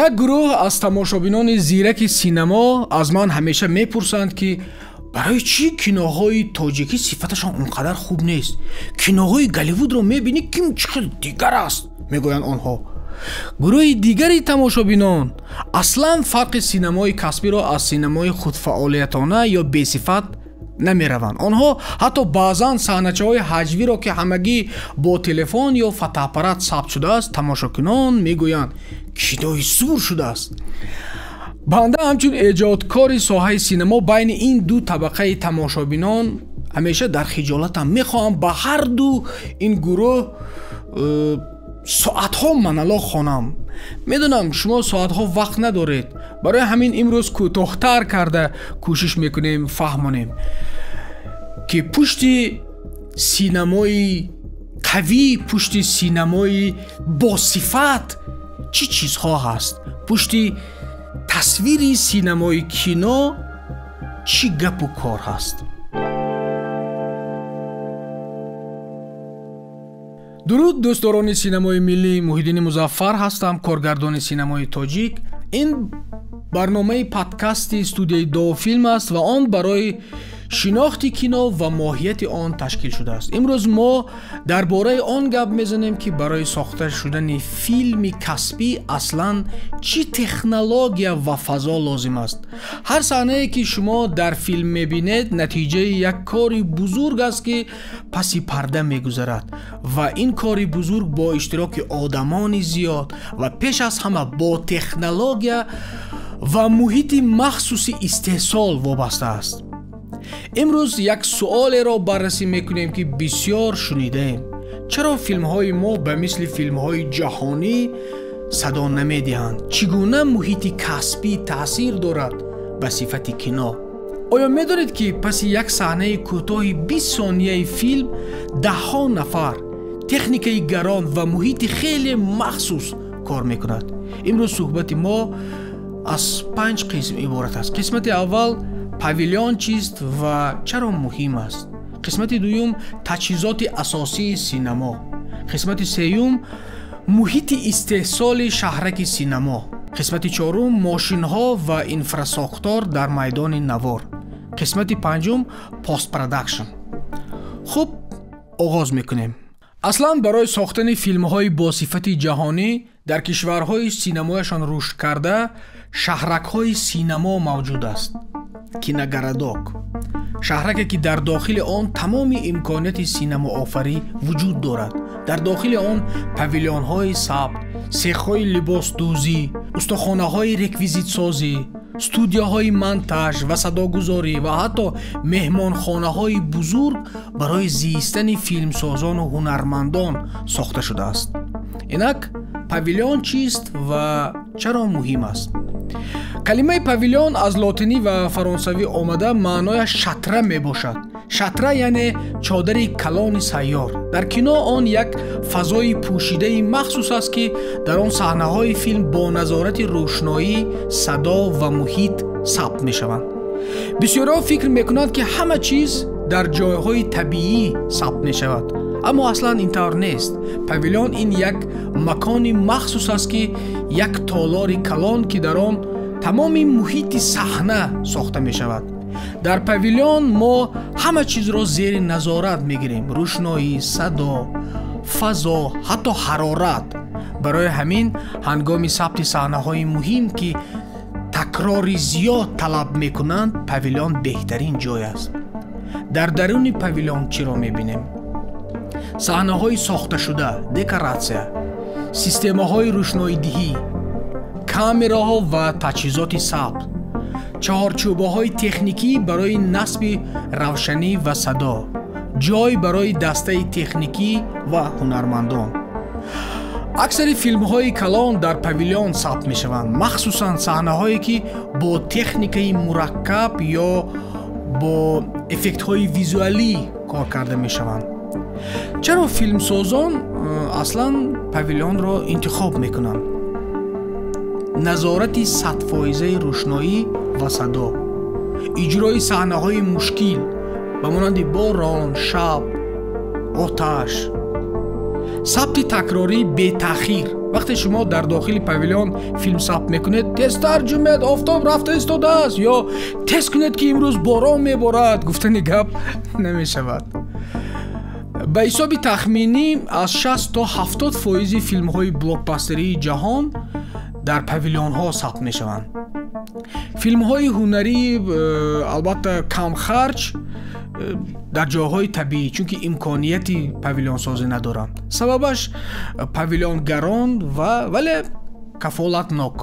Як гурӯҳ аз тамошобинони зираки синамо аз ман ҳамеша мепурсанд, ки барои чӣ киноҳои тоҷикӣ сифаташон он қадар хуб нест? Киноҳои Голливудро мебинӣ, ким чӣ хел дигар аст, мегӯянд онҳо. Гурӯҳи дигари тамошобинон аслан фарқи синамои касбиро аз синамои худфаъолиятона ё бесифат намераванд. Онҳо ҳатто баъзан саҳначаҳои ҳаҷвиро, ки ҳамагӣ бо телефон ё фотоаппарат сабт шудааст, тамошокунон мегӯянд кинои зур шудааст. Банда ҳамчун эҷодкори соҳаи синамо байни ин ду табақаи тамошобинон ҳамеша дар хиҷолатам. Мехоҳам ба ҳар ду ин гурӯҳ соатҳо монолог хонам. Медонам шумо соатҳо вақт надоред, барои ҳамин имрӯз кӯтоҳтар карда кӯшиш мекунем фаҳмонем, ки пушти синамои қавӣ, пушти синамои босифат чӣ чизҳо ҳаст, пушти тасвири синамои кино чӣ гапу кор ҳаст. Дуруд, дӯстдорони синамои миллӣ, Муҳиддини Музаффар ҳастам, коргардони синамои тоҷик. Ин барномаи подкасти студияи Дофилм аст ва он барои шинохти кино ва моҳияти он ташкил шудааст. Имрӯз мо дар бораи он гап мезанем, ки барои сохта шудани филми касбӣ аслан чӣ технология ва фазо лозим аст. Ҳар саҳнае, ки шумо дар филм мебинед, натиҷаи як кори бузург аст, ки паси парда мегузарад ва ин кори бузург бо иштироки одамони зиёд ва пеш аз ҳама бо технология ва муҳити махсуси истеҳсол вобаста аст. Имрӯз як суолеро баррасӣ мекунем, ки бисёр шунидаем. Чаро филмҳои мо ба мисли филмҳои ҷаҳонӣ садо намедиҳанд? Чӣ гуна муҳити касбӣ таъсир дорад ба сифати кино? Оё медонед, ки паси як саҳнаи кӯтоҳи 20 сонияи филм даҳҳо нафар, техникаи гарон ва муҳити хеле махсус кор мекунад? Имрӯз суҳбати мо аз 5 қисм иборат аст. Қисмати аввал павилион чист ва чаро муҳим аст? Қисмати дуюм таҷҳизоти асосии синамо. Қисмати сеюм муҳити истеҳсоли шаҳраки синамо. Қисмати чорум мошинҳо ва инфрасохтор дар майдони навор. Қисмати панҷум постпродакшн. Хуб, оғоз мекунем. Аслан барои сохтани филмҳои бо сифати ҷаҳонӣ дар кишварҳои синамояшон рушд карда шаҳракҳои синамо мавҷуд аст. Киногородок. Шаҳраке, ки дар дохили он тамоми имконияти синамоофарӣ вуҷуд дорад. Дар дохили он павилионҳои сабт, сехҳои либосдӯзӣ, устохонаҳои реквизитсозӣ, студияҳои монтаж ва садогузорӣ ва ҳатто меҳмонхонаҳои бузург барои зистани филмсозону ҳунармандон сохта шудааст. Инак павилион чист ва чаро муҳим аст? Калимаи павилион аз лотинӣ ва фаронсавӣ омада маънояш шатра мебошад. Шатра яъне чодари калони сайёр. Дар кино он як фазои пӯшидаи махсус аст, ки дар он саҳнаҳои филм бо назорати рӯшноӣ, садо ва муҳит сабт мешаванд. Бисёриҳо фикр мекунанд, ки ҳама чиз дар ҷойҳои табиӣ сабт мешавад, аммо аслан ин тавр нест. Павилион ин як макони махсус аст, ки як толори калон, ки дар он тамоми муҳити саҳна сохта мешавад. Дар павилион мо ҳама чизро зери назорат мегирем: рӯшноӣ, садо, фазо, ҳатто ҳарорат. Барои ҳамин ҳангоми сабти саҳнаҳои муҳим, ки такрори зиёд талаб мекунанд, павилион беҳтарин ҷой аст. Дар даруни павилион чиро мебинем? Саҳнаҳои сохташуда, декоратсия, системаҳои рӯшноидиҳӣ, камераҳо ва таҷҳизоти сабт, чаҳорчӯбаҳои техникӣ барои насби равшанӣ ва садо, ҷой барои дастаи техникӣ ва ҳунармандон. Аксари филмҳои калон дар павилион сабт мешаванд, махсусан саҳнаҳое, ки бо техникаи мураккаб ё бо эффектҳои визуалӣ кор карда мешаванд. Чаро филмсозон аслан павилионро интихоб мекунанд? Назорати 100% рӯшноӣ ва садо, иҷрои саҳнаҳои мушкил ба монанди борон, шаб, оташ, сабти такрорӣ бетаъхир. Вақте шумо дар дохили павилион филм сабт мекунед, тезтар ҷумед, офтоб рафта истодааст, ё тез кунед, ки имрӯз борон меборад, гуфтани гап намешавад. Ба ҳисоби тахминӣ аз 60 то 70% филмҳои блокбастерии ҷаҳон дар павилионҳо сабт мешаванд. Филмҳои ҳунарӣ албатта камхарҷ дар ҷойҳои табиӣ, чунки имконияти павилионсозӣ надоранд. Сабабаш павилион гарон ва вале кафолатнок.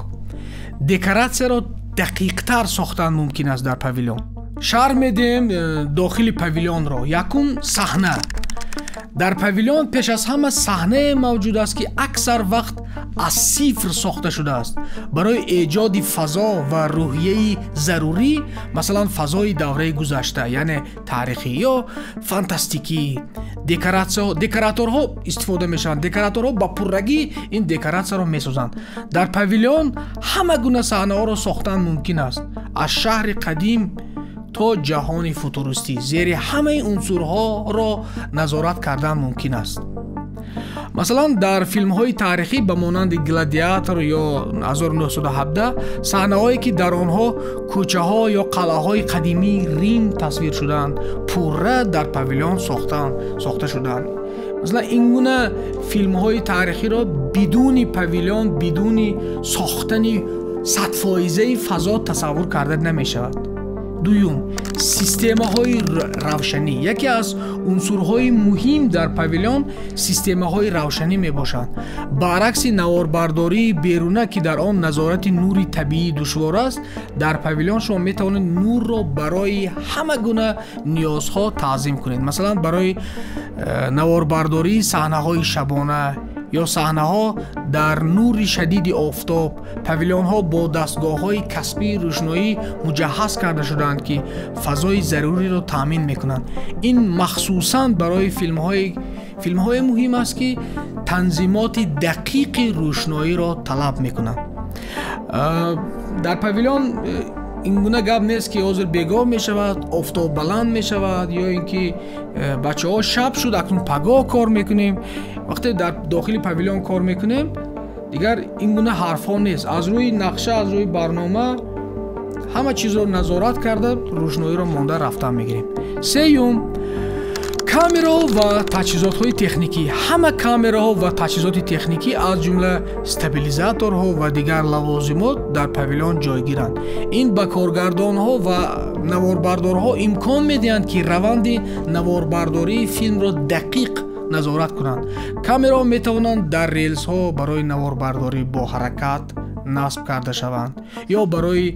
Декоратсияро дақиқтар сохтан мумкин аст дар павилион. Шарҳ медиҳем дохили павилионро. Якум, саҳна. Дар павилион пеш аз ҳама саҳнае мавҷуд аст, ки аксар вақт аз сифр сохта шудааст барои эҷоди фазо ва рӯҳияи зарурӣ, масалан фазои давраи гузашта, яъне таърихӣ ё фантастикӣ. Декораторҳо истифода мешаванд. Декораторҳо ба пуррагӣ ин декоратсияро месозанд. Дар павилион ҳама гуна саҳнаҳоро сохтан мумкин аст, аз шаҳри қадим то ҷаҳони футуристӣ. Зери ҳамаи унсурҳоро назорат кардан мумкин аст. Масалан, дар филмҳои таърихӣ ба монанди «Гладиатор» ё 1917 саҳнаҳое, ки дар онҳо кӯчаҳо ё қалъаҳои қадимии Рим тасвир шудаанд, пурра дар павилион сохта шудаанд. Масалан, ин гуна филмҳои таърихиро бидуни павилион, бидуни сохтани садфоизаи фазо тасаввур карда намешавад. Дуюм, системаҳои равшанӣ. Яке аз унсурҳои муҳим дар павилион системаҳои равшанӣ мебошанд. Баръакси наворбардории беруна, ки дар он назорати нури табиӣ душвор аст, дар павилион шумо метавонед нурро барои ҳама гуна ниёзҳо таъзим кунед. Масалан, барои наворбардории саҳнаҳои шабона ё саҳнаҳо дар нури шадиди офтоб. Павилионҳо бо дастгоҳҳои касбии рӯшноӣ муҷаҳҳаз карда шудаанд, ки фазои заруриро таъмин мекунанд. Ин махсусан барои филмҳое муҳим аст, ки танзимоти дақиқи рӯшноиро талаб мекунанд. Дар павилион ин гуна гап нест, ки ҳозир бегоҳ мешавад, офтоб баланд мешавад, ё ин ки бачаҳо, шаб шуд, акнун пагоҳ кор мекунем. Вақте дар дохили павилион кор мекунем, дигар ин гуна ҳарфҳо нест. Аз рӯи нақша, аз рӯи барнома ҳама чизро назорат карда, рӯшноиро монда рафтан мегирем. Сеюм, камераҳо ва таҷҳизотҳои техникӣ. Ҳама камераҳо ва таҷҳизоти техникӣ, аз ҷумла стабилизаторҳо ва дигар лавозимот, дар павилион ҷойгиранд. Ин ба коргардонҳо ва наворбардорҳо имкон медиҳанд, ки раванди наворбардории филмро дақиқ назорат кунанд. Камераҳо метавонанд дар релсҳо барои наворбардорӣ бо ҳаракат насб карда шаванд ё барои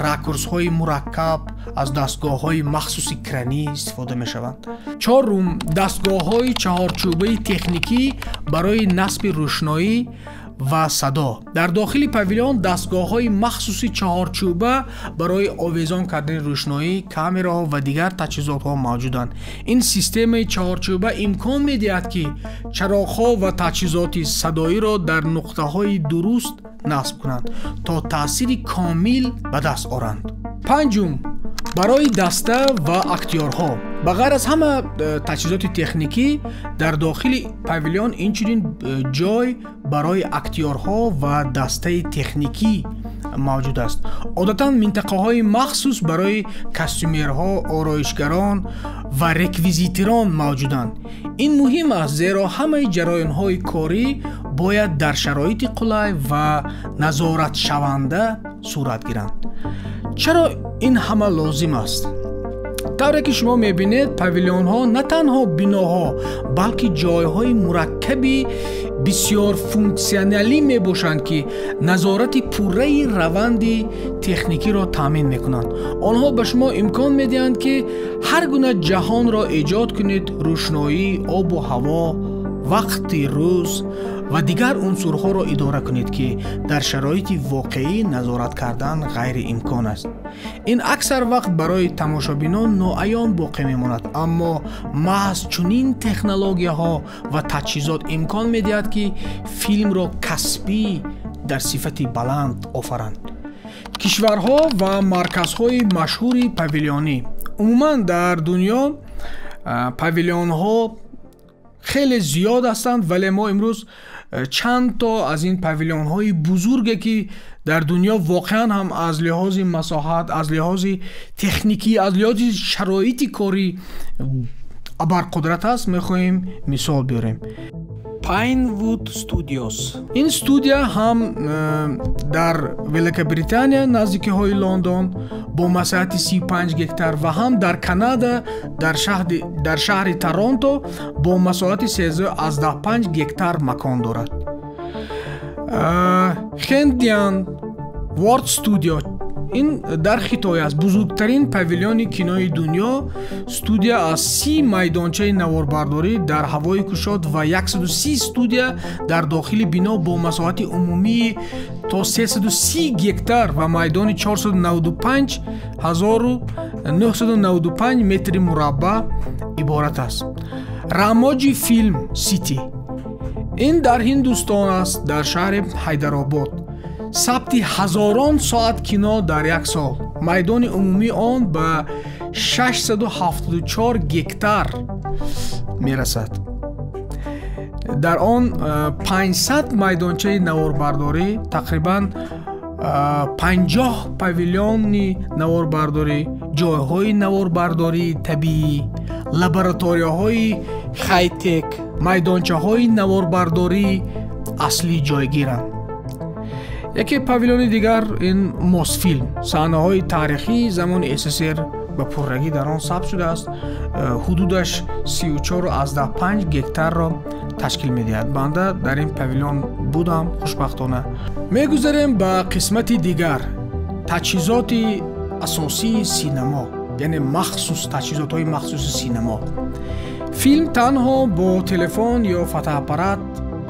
ракурсҳои мураккаб аз дастгоҳҳои махсуси кранӣ истифода мешаванд. Чорум, дастгоҳҳои чаҳорчӯбаи техникӣ барои насби рӯшноӣ ва садо. Дар дохили павилион дастгоҳҳои махсуси чаҳорчӯба барои овезон кардани рӯшноӣ, камераҳо ва дигар таҷҳизотҳо мавҷуданд. Ин системаи чаҳорчӯба имкон медиҳад, ки чароғҳо ва таҷҳизоти садоиро дар нуқтаҳои дуруст насб кунанд, то таъсири комил ба даст оранд. Панҷум, барои даста ва актёрҳо. Ба ғайр аз ҳама таҷҳизоти техникӣ, дар дохили павилион инчунин ҷой барои актёрҳо ва дастаи техникӣ мавҷуд аст. Одатан минтақаҳои махсус барои костюмерҳо, ороишгарон ва реквизиторон мавҷуданд. Ин муҳим аст, зеро ҳамаи ҷараёнҳои корӣ бояд дар шароити қулай ва назоратшаванда сурат гиранд. Чаро ин ҳама лозим аст? Тавре ки шумо мебинед, павилионҳо на танҳо биноҳо, балки ҷойҳои мураккаби бисёрфунксионалӣ мебошанд, ки назорати пурраи раванди техникиро таъмин мекунанд. Онҳо ба шумо имкон медиҳанд, ки ҳар гуна ҷаҳонро эҷод кунед: рӯшноӣ, обу ҳаво, вақти рӯз ва дигар унсурҳоро идора кунед, ки дар шароити воқеӣ назорат кардан ғайриимкон аст. Ин аксар вақт барои тамошобинон ноаён боқӣ мемонад, аммо маҳз чунин технологияҳо ва таҷҳизот имкон медиҳад, ки филмро касбӣ дар сифати баланд офаранд. Кишварҳо ва марказҳои машҳури павилионӣ. Умуман дар дунё павилионҳо хеле зиёд ҳастанд, вале мо имрӯз чанд то аз ин павилионҳои бузурге, ки дар дунё воқеан ҳам аз лиҳози масоҳат, аз лиҳози техникӣ, аз лиҳози шароити корӣ абарқудрат аст, мехоҳем мисол биёрем. Pinewood Studios. Ин студия ҳам дар Великобритания, наздикиҳои Лондон, бо масоҳати 35 гектар ва ҳам дар Канада, дар шаҳри Торонто бо масоҳати 13,5 гектар макон дорад. Хендиан World Studio ин дар Хитой аст, бузургтарин павилиони кинои дунё. Студия аз 30 майдончаи наворбардорӣ дар ҳавои кушод ва 130 студия дар дохили бино бо масоҳати умумии то 330 гектар ва майдони 495 995 метри мураббаъ иборат аст. Рамоҷи Филм Сити ин дар Ҳиндустон аст, дар шаҳри Ҳайдаробод. Сабти ҳазорон соат кино дар як сол. Майдони умумии он ба 674 гектар мерасад. Дар он 500 майдончаи наворбардорӣ, тақрибан 50 павилиони наворбардорӣ, ҷойҳои наворбардории табиӣ, лабораторияҳои хайтек, майдончаҳои наворбардории аслӣ ҷойгиранд. Яке павилиони дигар ин Мосфилм. Саҳнаҳои таърихии замони СССР ба пуррагӣ дар он сабт шудааст. Ҳудудаш 34,5 гектарро ташкил медиҳад. Банда дар ин павилион будам, хушбахтона. Мегузарем ба қисмати дигар: таҷҳизоти асосии синамо, яъне махсус, таҷҳизотҳои махсуси синамо. Филм танҳо бо телефон ё фотоаппарат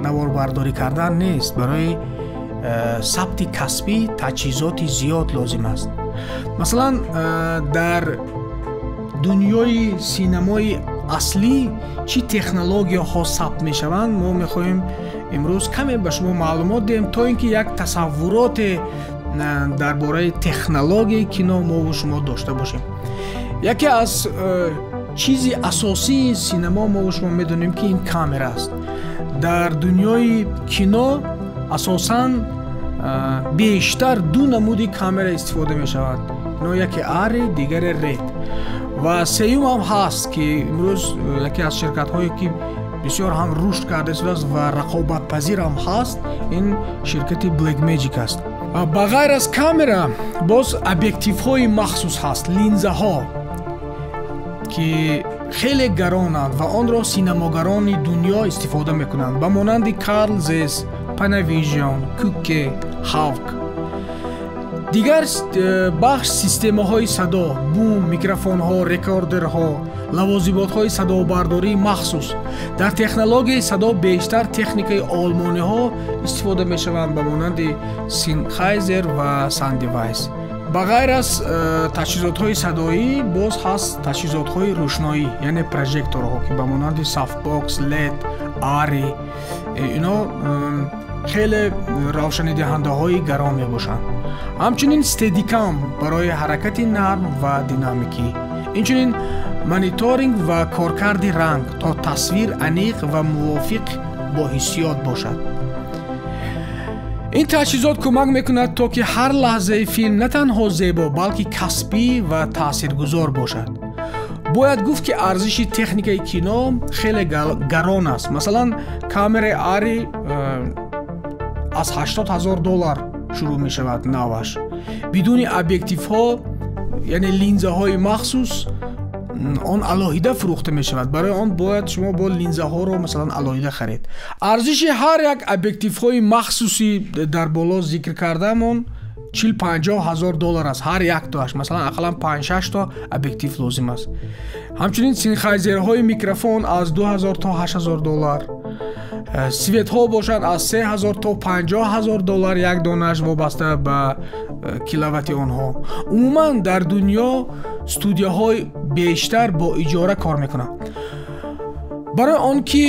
наворбардорӣ кардан нест. Барои сабти касбӣ таҷҳизоти зиёд лозим аст. Масалан, дар дунёи синамои аслӣ чӣ технологияҳо сабт мешаванд, мо мехоҳем имрӯз каме ба шумо маълумот диҳем, то ин ки як тасаввуроте дар бораи технологияи кино мову шумо дошта бошем. Яке аз чизи асосии синамо, мову шумо медонем, ки ин камера аст. Дар дунёи кино асосан бештар ду намуди камера истифода мешавад. Ино яке Ари, дигаре Ред ва сеюм ҳам ҳаст, ки имрӯз яке аз ширкатҳое, ки бисёр ҳам рушд карда истодааст ва рақобатпазир ҳам ҳаст, ин ширкати Blackmagic аст. Ба ғайр аз камера боз объективҳои махсус ҳаст, линзаҳо, ки хеле гаронанд ва онро синамогарони дунё истифода мекунанд, ба монанди Карл Зес, Panavision, Куке, Хавк. Дигар бахш системаҳои садо: бум, микрофонҳо, рекордерҳо, лавозимотҳои садобардории махсус. Дар технологияи садо бештар техникаи олмониҳо истифода мешаванд, ба монанди Сенхайзер ва Сандевайс. Ба ғайр аз таҷҳизотҳои садоӣ боз ҳаст таҷҳизотҳои рӯшноӣ, яъне прожекторҳо, ки ба монанди софтбокс, лед, Ари, ино хеле равшанидиҳандаҳои гарон мебошанд. Ҳамчунин стедикам барои ҳаракати нарм ва динамикӣ, инчунин мониторинг ва коркарди ранг, то тасвир аниқ ва мувофиқ бо ҳиссиёт бошад. Ин таҷҳизот кӯмак мекунад, то ки ҳар лаҳзаи филм на танҳо зебо, балки касбӣ ва таъсиргузор бошад. Бояд гуфт, ки арзиши техникаи кино хеле гарон аст. Масалан, камераи Ари аз 80 ҳазор доллар шурӯъ мешавад, наваш, бидуни объективҳо, яъне линзаҳои махсус. Он алоҳида фурӯхта мешавад. Барои он бояд шумо бо линзаҳоро, масалан, алоҳида харед. Арзиши ҳар як объективҳои махсуси дар боло зикр кардаамон 40-50 ҳазор доллар аст ҳар яктоаш. Масалан, ақаллан 5-6 то объектив лозим аст. Ҳамчунин синхайзерҳои микрофон аз 2000 то 8000 доллар, светҳо бошанд аз 3000 то 50 ҳазор доллар як донааш, вобаста ба киловатти онҳо. Умуман, дар дунё студияҳои бештар бо иҷора кор мекунанд. Барои он ки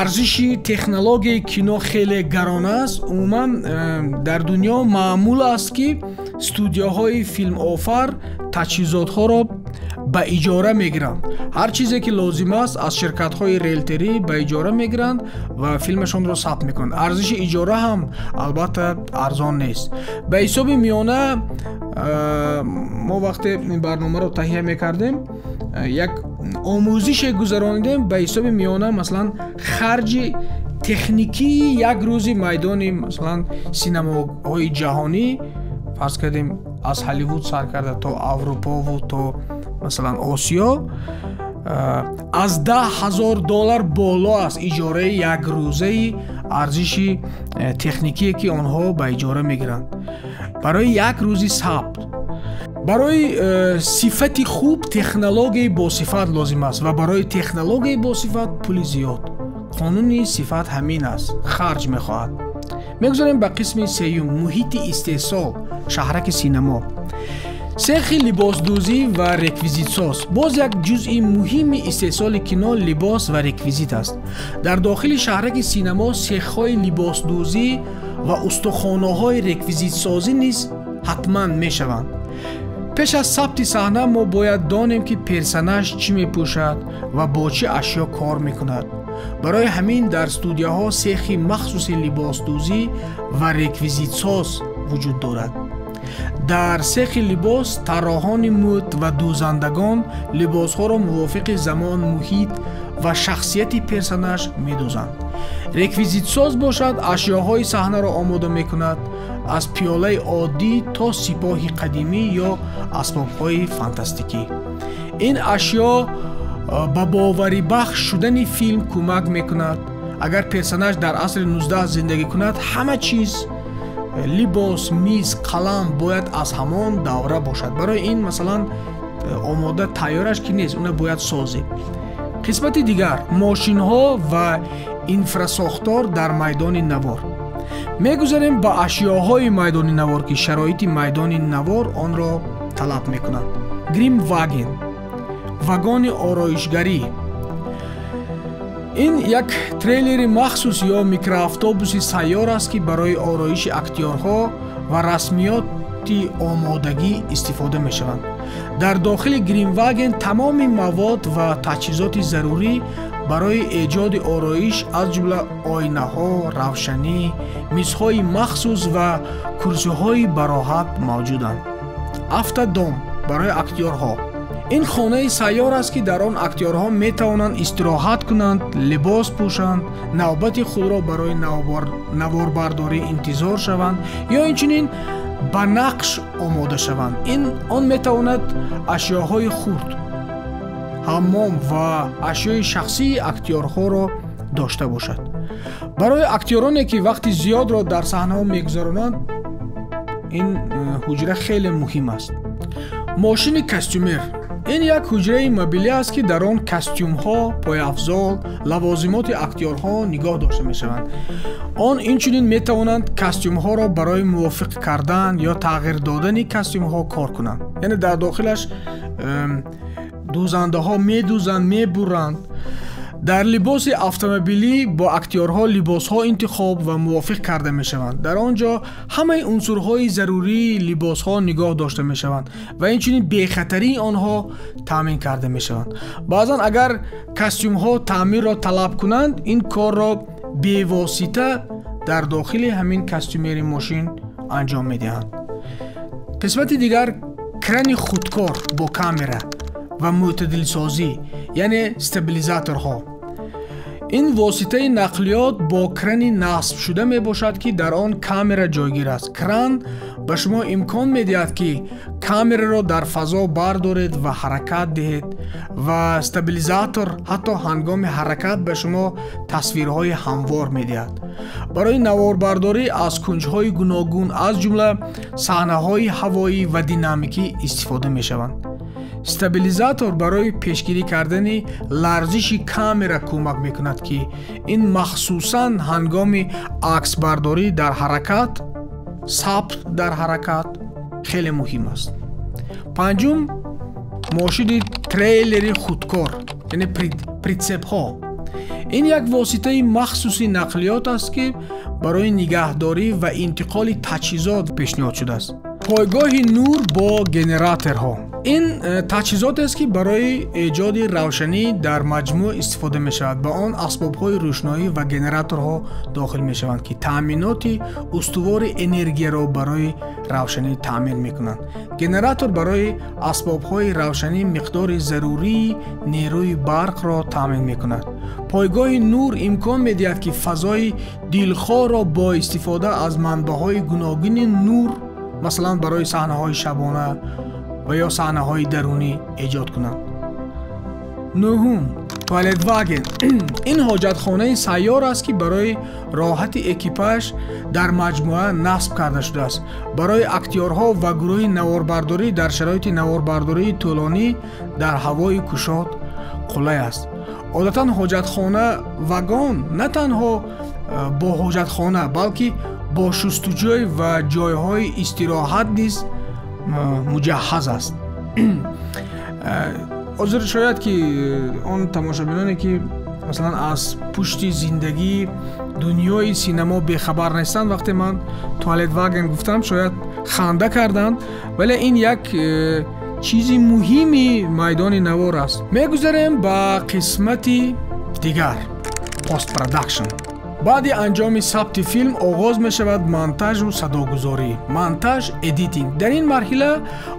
арзиши технологияи кино хеле гарон аст, умуман дар дунё маъмул аст, ки студияҳои филмофар таҷҳизотҳоро ба иҷора мегиранд. Ҳар чизе ки лозим аст, аз ширкатҳои риэлторӣ ба иҷора мегиранд ва филмашонро сабт мекунанд. Арзиши иҷора ҳам албатта арзон нест. Ба ҳисоби миёна, мо вақте ин барномаро таҳия мекардем, як омӯзише гузаронидем. Ба ҳисоби миёна, масалан, харҷи техникии як рӯзи майдони, масалан, синамоҳои ҷаҳонӣ, фарз кардем, аз Ҳолливуд сар карда то Аврупову то, масалан, Осиё, аз 10 000 доллар боло аст иҷораи якрӯзаи арзиши техникие, ки онҳо ба иҷора мегиранд барои як рӯзи сабт. Барои сифати хуб технологияи босифат лозим аст ва барои технологияи босифат пули зиёд. Қонуни сифат ҳамин аст, харҷ мехоҳад. Мегузарем ба қисми сеюм: муҳити истеҳсол, шаҳраки синамо, сехи либосдӯзӣ ва реквизитсоз. Боз як ҷузъи муҳими истеҳсоли кино либос ва реквизит аст. Дар дохили шаҳраки синамо сехҳои либосдӯзӣ ва устухонаҳои реквизитсозӣ низ ҳатман мешаванд. Пеш аз сабти саҳна мо бояд донем, ки персонаж чӣ мепӯшад ва бо чӣ ашё кор мекунад. Барои ҳамин дар студияҳо сехи махсуси либосдӯзӣ ва реквизитсоз вуҷуд дорад. Дар сехи либос тарроҳони мӯд ва дӯзандагон либосҳоро мувофиқи замон, муҳит ва шахсияти персонаж медӯзанд. Реквизитсоз бошад, ашёҳои саҳнаро омода мекунад, аз пиёлаи оддӣ то сипоҳи қадимӣ ё асбобҳои фантастикӣ. Ин ашё ба боварибахш шудани филм кӯмак мекунад. Агар персонаж дар асри 19 зиндагӣ кунад, ҳама чиз, либос, миз, қалам бояд аз ҳамон давра бошад. Барои ин, масалан, омода тайёраш ки нест, уна бояд созӣ. Қисмати дигар: мошинҳо ва инфрасохтор дар майдони навор. Мегузарем ба ашёҳои майдони навор, ки шароити майдони навор онро талаб мекунанд. Гримваген, вагони ороишгарӣ. Ин як трейлери махсус ё микроавтобуси сайёр аст, ки барои ороиши актёрҳо ва расмиёти омодагӣ истифода мешаванд. Дар дохили гримваген тамоми мавод ва таҷҳизоти зарурӣ барои эҷоди ороиш, аз ҷумла оинаҳо, равшанӣ, мизҳои махсус ва курсиҳои бароҳат мавҷуданд. Автодом барои актёрҳо. Ин хонаи сайёр аст, ки дар он актёрҳо метавонанд истироҳат кунанд, либос пӯшанд, навбати худро барои наворбардорӣ интизор шаванд ё инчунин ба нақш омода шаванд. Ин он метавонад ашёҳои хурд, ҳаммом ва ашёи шахсии актёрҳоро дошта бошад. Барои актёроне, ки вақти зиёдро дар саҳнаҳо мегузаронанд, ин ҳуҷра хеле муҳим аст. Мошини костюмер. Ин як ҳуҷраи мобилӣ аст, ки дар он костюмҳо, пойафзол, лавозимоти актёрҳо нигоҳ дошта мешаванд. Он инчунин метавонанд костюмҳоро барои мувофиқ кардан ё тағйир додани костюмҳо кор кунанд. Яъне дар дохилаш дӯзандаҳо медӯзанд, мебуранд. Дар либоси автомобилӣ бо актёрҳо либосҳо интихоб ва мувофиқ карда мешаванд. Дар он ҷо ҳамаи унсурҳои зарурии либосҳо нигоҳ дошта мешаванд ва инчунин бехатарии онҳо таъмин карда мешаванд. Баъзан, агар костюмҳо таъмирро талаб кунанд, ин корро бевосита дар дохили ҳамин костюмери мошин анҷом медиҳанд. Қисмати дигар: крани худкор бо камера ва мӯътадилсозӣ, яъне стабилизаторҳо. Ин воситаи нақлиёт бо крани насбшуда мебошад, ки дар он камера ҷойгир аст. Кран ба шумо имкон медиҳад, ки камераро дар фазо бардоред ва ҳаракат диҳед, ва стабилизатор ҳатто ҳангоми ҳаракат ба шумо тасвирҳои ҳамвор медиҳад. Барои наворбардорӣ аз кунҷҳои гуногун, аз ҷумла саҳнаҳои ҳавоӣ ва динамикӣ истифода мешаванд. Стабилизатор барои пешгирӣ кардани ларзиши камера кӯмак мекунад, ки ин махсусан ҳангоми аксбардорӣ дар ҳаракат, сабт дар ҳаракат хеле муҳим аст. Панҷум: мошини трейлери худкор, яъне прицепҳо. Ин як воситаи махсуси нақлиёт аст, ки барои нигаҳдорӣ ва интиқоли таҷҳизот пешниҳод шудааст. Пойгоҳи нур бо генераторҳо. Ин таҷҳизотест, ки барои эҷоди равшанӣ дар маҷмӯъ истифода мешавад. Ба он асбобҳои рӯшноӣ ва генераторҳо дохил мешаванд, ки таъминоти устувори энергияро барои равшанӣ таъмин мекунанд. Генератор барои асбобҳои равшанӣ миқдори зарурии нерӯи барқро таъмин мекунад. Пойгоҳи нур имкон медиҳад, ки фазои дилхоҳро бо истифода аз манбаъҳои гуногуни нур, масалан барои саҳнаҳои шабона ва ё саҳнаҳои дарунӣ эҷод кунанд. Нуҳум, туалетваген. Ин ҳоҷатхонаи сайёр аст, ки барои роҳати экипаж дар маҷмӯа насб карда шудааст. Барои актёрҳо ва гурӯҳи наворбардорӣ дар шароити наворбардории тӯлонӣ дар ҳавои кушод қулай аст. Одатан ҳоҷатхона вагон на танҳо бо ҳоҷатхона, балки бо шустуҷӯй ва ҷойҳои истироҳат низ муҷаҳҳаз аст. Ҳозир шояд ки он тамошобиноне, ки масалан аз пушти зиндагии дунёи синамо бехабар нестанд, вақте ман туалетваген гуфтам, шояд ханда карданд, вале ин як чизи муҳими майдони навор аст. Мегузарем ба қисмати дигар, постпродакшн. Баъди анҷоми сабти филм оғоз мешавад монтажу садогузорӣ. Монтаж, editing. Дар ин марҳила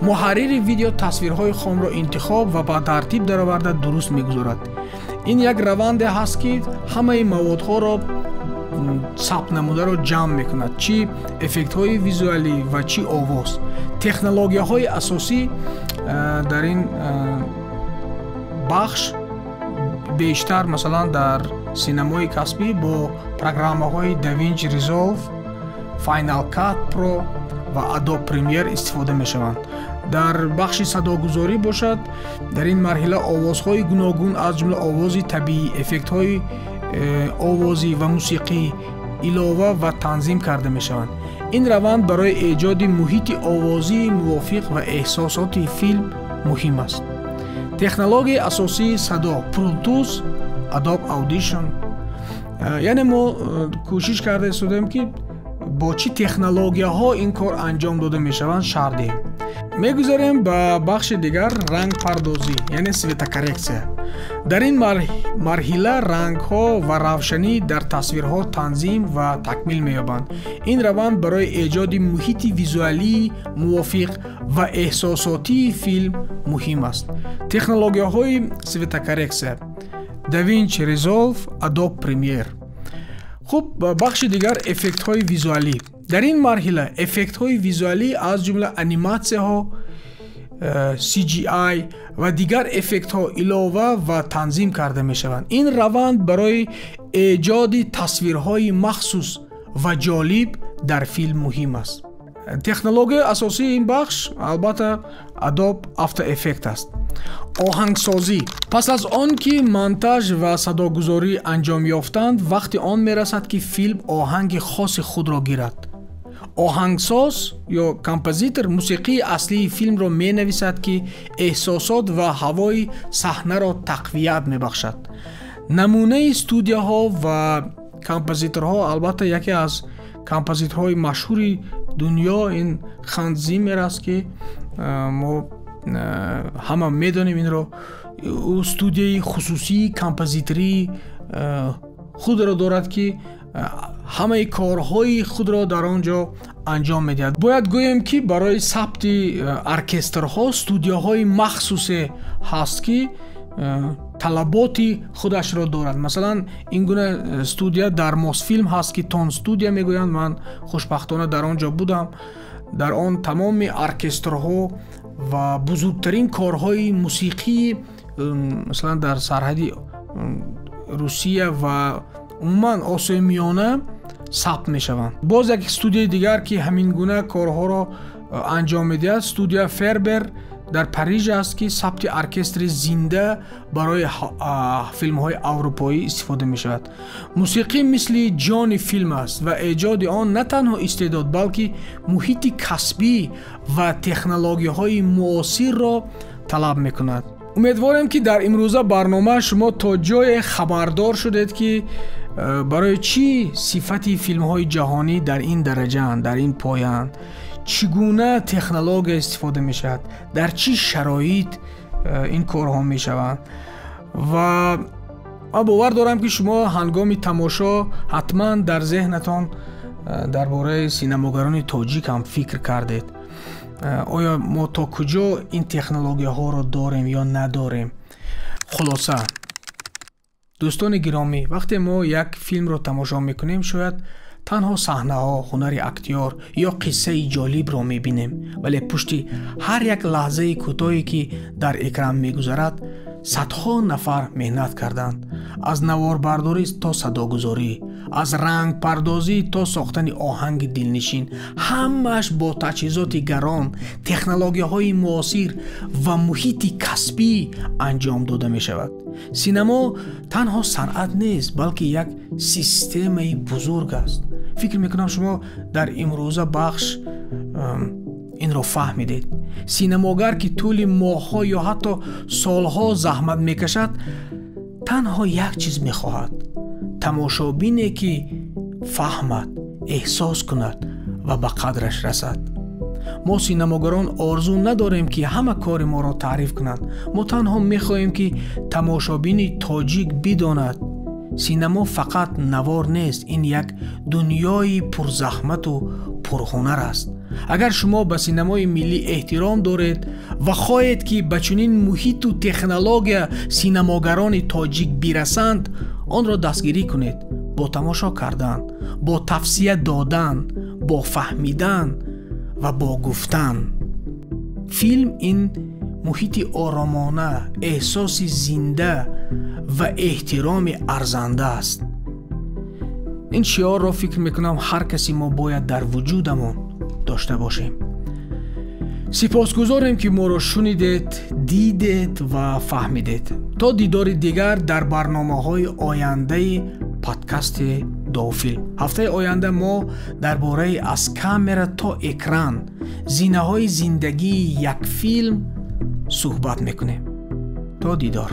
муҳаррири видео тасвирҳои хомро интихоб ва ба тартиб дароварда дуруст мегузорад. Ин як раванде ҳаст, ки ҳамаи маводҳоро сабт намударо ҷамъ мекунад, чӣ эффектҳои визуалӣ ва чӣ овоз. Технологияҳои асосӣ дар ин бахш бештар, масалан дар синамои касбӣ, бо программаҳои DaVinci Resolve, Final Cut Pro ва Adobe Premiere истифода мешаванд. Дар бахши садогузорӣ бошад, дар ин марҳила овозҳои гуногун, аз ҷумла овози табиӣ, эффектҳои овозӣ ва мусиқӣ илова ва танзим карда мешаванд. Ин раванд барои эҷоди муҳити овозии мувофиқ ва эҳсосоти филм муҳим аст. Технологияи асосии садо Pro Tools, Adobe Audition. Яъне мо кӯшиш карда истодем, ки бо чӣ технологияҳо ин кор анҷом дода мешаванд, шарҳ диҳем. Мегузарем ба бахши дигар, рангпардозӣ, яъне светокоррекция. Дар ин марҳила рангҳо ва равшанӣ дар тасвирҳо танзим ва такмил меёбанд. Ин раванд барои эҷоди муҳити визуалии мувофиқ ва эҳсосотии филм муҳим аст. Технологияҳои светокоррекция DaVinci Resolve, Adobe Premiere. Хуб, бахши дигар, эффектҳои визуалӣ. Дар ин марҳила эффектҳои визуалӣ, аз ҷумла аниматсияҳо, CGI ва дигар эффектҳо илова ва танзим карда мешаванд. Ин раванд барои эҷоди тасвирҳои махсус ва ҷолиб дар филм муҳим аст. Технологияи асосии ин бахш албатта Adobe After Effects аст. Оҳангсозӣ. Пас аз он ки монтаж ва садогузорӣ анҷом ёфтанд, вақти он мерасад, ки филм оҳанги хоси худро гирад. Оҳангсоз ё композитор мусиқии аслии филмро менависад, ки эҳсосот ва ҳавои саҳнаро тақвият мебахшад. Намунаи студияҳо ва композиторҳо, албатта яке аз композиторҳои машҳури дунё ин Ханс Зиммер аст, ки мо ҳама медонем инро. Ӯ студияи хусусии композитории худро дорад, ки ҳамаи корҳои худро дар он ҷо анҷом медиҳад. Бояд гӯем, ки барои сабти оркестрҳо студияҳои махсусе ҳаст, ки талаботи худашро дорад. Масалан, ин гуна студия дар Мосфилм ҳаст, ки Тон студия мегӯянд. Ман хушбахтона дар он ҷо будам. Дар он тамоми оркестрҳо ва бузургтарин корҳои мусиқии, масалан дар сарҳади Русия ва умуман Осиёи Миёна сабт мешаванд. Боз як студияи дигар, ки ҳамин гуна корҳоро анҷом медиҳад, студия Фербер дар Париж аст, ки сабти оркестри зинда барои филмҳои аврупоӣ истифода мешавад. Мусиқӣ мисли ҷони филм аст ва эҷоди он на танҳо истеъдод, балки муҳити касбӣ ва технологияҳои муосирро талаб мекунад. Умедворем, ки дар имрӯза барнома шумо то ҷое хабардор шудед, ки барои чӣ сифати филмҳои ҷаҳонӣ дар ин дараҷаанд, дар ин пояанд, Чӣ гуна технология истифода мешавад, дар чӣ шароит ин корҳо мешаванд. Ва ман бовар дорам, ки шумо ҳангоми тамошо ҳатман дар зеҳнатон дар бораи синамогарони тоҷик ҳам фикр кардед. Оё мо то куҷо ин технологияҳоро дорем ё надорем? Хулоса, дӯстони гиромӣ, вақте мо як филмро тамошо мекунем, шояд танҳо саҳнаҳо, ҳунари актёр ё қиссаи ҷолибро мебинем, вале пушти ҳар як лаҳзаи кӯтоҳе, ки дар экран мегузарад, садҳо нафар меҳнат карданд. Аз наворбардорӣ то садогузорӣ, аз рангпардозӣ то сохтани оҳанги дилнишин, ҳамааш бо таҷҳизоти гарон, технологияҳои муосир ва муҳити касбӣ анҷом дода мешавад. Синамо танҳо санъат нест, балки як системаи бузург аст. Фикр мекунам, шумо дар имрӯза бахш инро фаҳмидед. Синамогар, ки тӯли моҳҳо ё ҳатто солҳо заҳмат мекашад, танҳо як чиз мехоҳад: тамошобине, ки фаҳмад, эҳсос кунад ва ба қадраш расад. Мо синамогарон орзу надорем, ки ҳама кори моро таъриф кунанд. Мо танҳо мехоҳем, ки тамошобини тоҷик бидонад: синамо фақат навор нест, ин як дунёи пурзаҳмату пурҳунар аст. Агар шумо ба синамои миллӣ эҳтиром доред ва хоҳед, ки ба чунин муҳиту технология синамогарони тоҷик бирасанд, онро дастгирӣ кунед бо тамошо кардан, бо тавсия додан, бо фаҳмидан ва бо гуфтан. Филм ин муҳити оромона, эҳсоси зинда ва эҳтироми арзанда аст. Ин шиорро, фикр мекунам, ҳар каси мо бояд дар вуҷудамон дошта бошем. Сипосгузорем, ки моро шунидед, дидед ва фаҳмидед. То дидори дигар дар барномаҳои ояндаи подкасти Дофилм. Ҳафтаи оянда мо дар бораи аз камера то экран, зинаҳои зиндагии як филм суҳбат мекунем. То дидор.